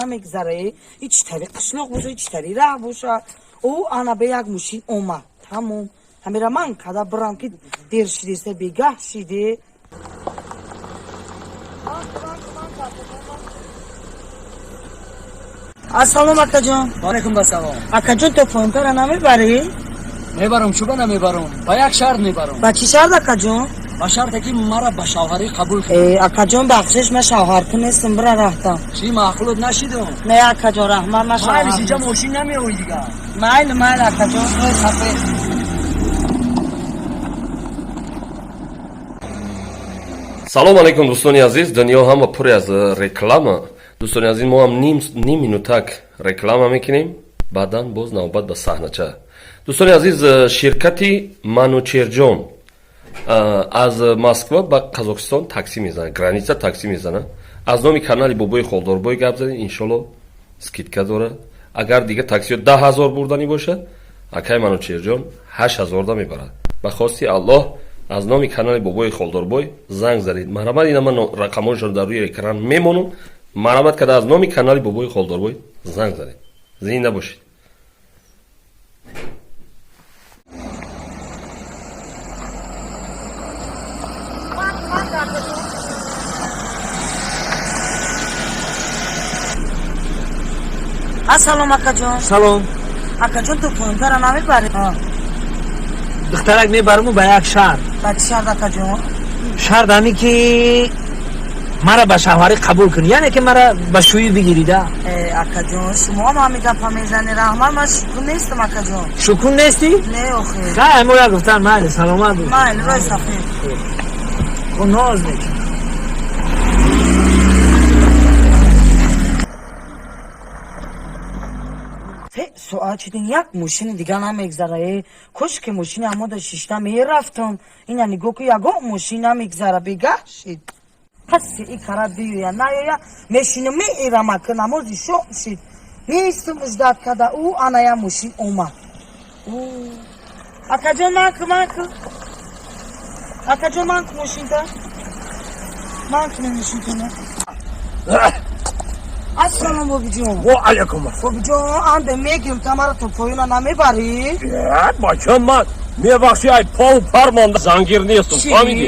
Намегзаре, ҳеч тари қишлоқ боша, ҳеч тари раҳ боша. Ӯ ана бе як мошин омад, тамом. Ҳамира ман када бирам, ки дер шидеста, бегаҳ шиде. Ассалом, акаҷон. Алейкум ассалом. Акаҷон, то поинтара намебарӣ? Мебарам, чуба намебарам? Ба як шарт мебарам. Ба чӣ шарт, акаҷон? Ба шарте ки мара ба шавҳарӣ қабул кунӣ. Э, акаҷон, бахшиш, ман шавҳаркун нестам, бира рафтам. Чӣ, маъқулот нашидам? Не, акаҷон, раҳмат, ман шавҳар Майли, инҷа мошин намеои дигар. Майли, майли, акаҷон, рӯи сафед. Салом алейкум, дӯстони азиз. Дунё ҳама пуре аз реклама. Дӯстони азиз, мо ҳам ним минутак реклама мекунем, баъдан боз навбат ба саҳнача. Дӯстони азиз, ширкати Манучерҷон аз Москва ба Қазоқистон таксӣ мезанад, граница таксӣ мезанад. Аз номи канали Бобои Холдорбой гап задем, иншолло скидка дорад. Агар дигар таксиҳо 10 000 бурданӣ бошад, акай Манучерҷон 8000-да мебарад. Ба хости Аллоҳ, аз номи канали Бобои Холдорбой занг задед. Марҳамат, ина ман рақамҳояшон дар рӯи экран мемонам. Марҳамат карда аз номи канали Бобои Холдорбой занг задед. Зинда бошед. Ассалом, акаҷон. Салом. Акаҷон, то поинтара намебарӣ? Духтарак, мебараму ба як шарт. Ба чӣ шарт, акаҷон? Шарт ҳамин ки мара ба шавҳарӣ қабул кунӣ, яъне ки мара ба шӯӣ бигирида. Э, акаҷон, шумо ҳам ҳамин гапа мезанӣ? Раҳмат, ман шукун нестам, акаҷон. Шукун нестӣ? Не, охе. Хай, мо як гуфтан. Майли, саломат бош. Майли, рӯи сафед. Хо, ноз мекунӣ. Се соат шидин, як мошини дига намегзара. Э, кош ки мошини ҳамода шишта мерафтам. Ина нигоҳ ку, ягон мошин намегзара, бегаҳ шид. Каси и кара биёя, наёя, мешинам, меирама, ки намози шом шид. Меистам, ждать када. Ӯ ана як мошин омад. Акаҷон, манку, манку, акаҷон, манку мошинта, манку мошинтона. Ассалом, бобиҷон. Ва алейкум ассалом. Бобиҷон, анде мегирм, та мара то поёна намебарӣ? Э, бачам, ман мебахши, ай пов пар монда, зангир нестам, фаҳмидӣ?